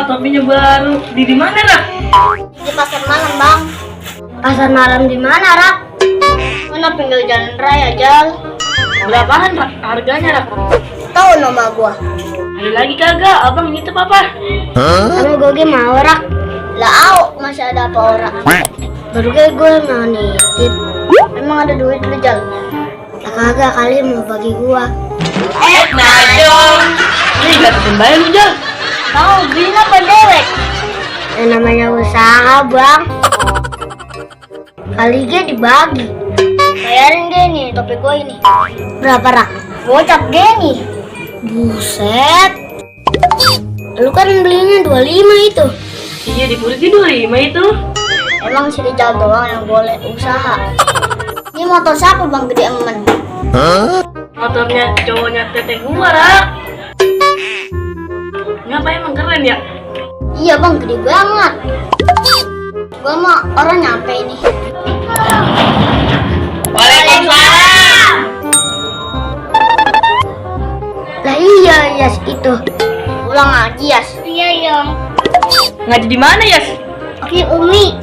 topinya baru. Di mana, Rak? Di pasar malam, Bang. Pasar malam di mana, Rak? Mana pinggir jalan raya, Jal? Berapaan, Rak? Harganya, Rak? Tahu nama gua? Ada lagi kagak? Abang nitip apa? Kamu goge mau, Rak? Lah, au, masih ada apa orang? Baru kayak gue mau nitip. Emang ada duit lu, Jal? Lah kagak, kali mau bagi gua. Nah dong. Ini gratisin bayar lu, Jal. Mau beliin apa dewek? Yang namanya usaha, Bang. Kali G dibagi. Bayarin dia nih topi gua ini. Berapa, Rak? Gocap dia nih. Buset. Lu kan belinya 25 itu. Iya, di Purki 25 itu. Emang si Rijal doang yang boleh usaha. Ini motor siapa, Bang, gede emen? Motornya cowoknya teteh gua, Rak. Ngapa emang keren ya? Iya, Bang, gede banget. Gua mau orang nyampe ini. Waalaikumsalam. Lah iya, Yas itu. Ulang lagi, Yas. Iya, Yang. Ngaji di mana, Yas? Oke, Umi.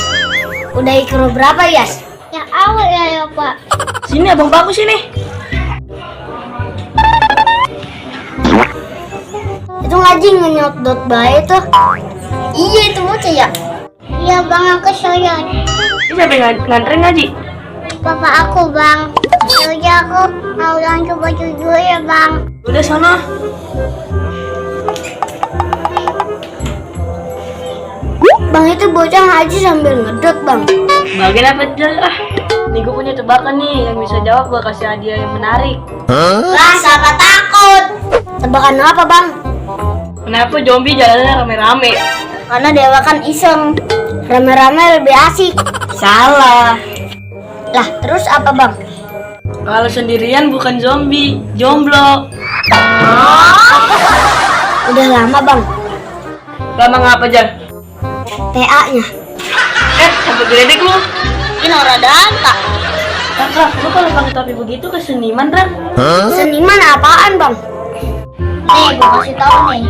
Udah ikro berapa, Yas? Ya awal ya, Pak. Sini abang bagus sini. Itu ngaji ngenyot dot bae tuh. Iya, itu bocah ya? Iya, Bang, aku soyan. Ini siapa yang nganterin ngaji? Bapak aku, Bang. Yaudah, aku mau ganti baju dulu ya, Bang. Udah sana. Bang, itu bocah ngaji sambil ngedot, Bang. Bagian apa, Jal? Nih gue punya tebakan nih, yang bisa jawab gue kasih hadiah yang menarik. Lah, siapa takut? Tebakan apa, Bang? Kenapa zombie jalannya rame-rame? Karena dewa kan iseng. Rame-rame lebih asik. Salah. Lah, terus apa, Bang? Kalau sendirian bukan zombie, jomblo. Udah lama, Bang. Lama ngapa, Jal? PA-nya. Sampai geledek lu. Ini orang danta. Kakak, lu kalau pakai topi begitu ke seniman, Rak? Seniman apaan, Bang? Nih, gua kasih tahu nih.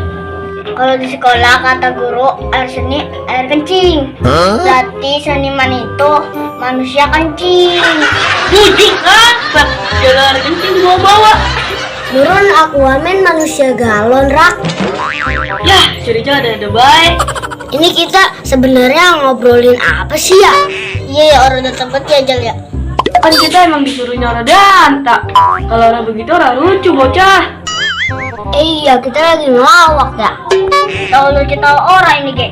Kalau di sekolah kata guru air seni air kencing. Berarti seniman itu manusia kencing. Bujuk, Rak? Jalan kencing bawa-bawa. Nurun Aquaman manusia galon, Rak. Yah, curiga ada baik. Ini kita sebenarnya ngobrolin apa sih ya? Iya ya, orang udah tempat ya, Jal ya. Kan kita emang disuruh nyara danta. Kalau orang begitu orang lucu, bocah. Iya, kita lagi ngelawak ya. Tahu lucu tahu orang ini, Kek.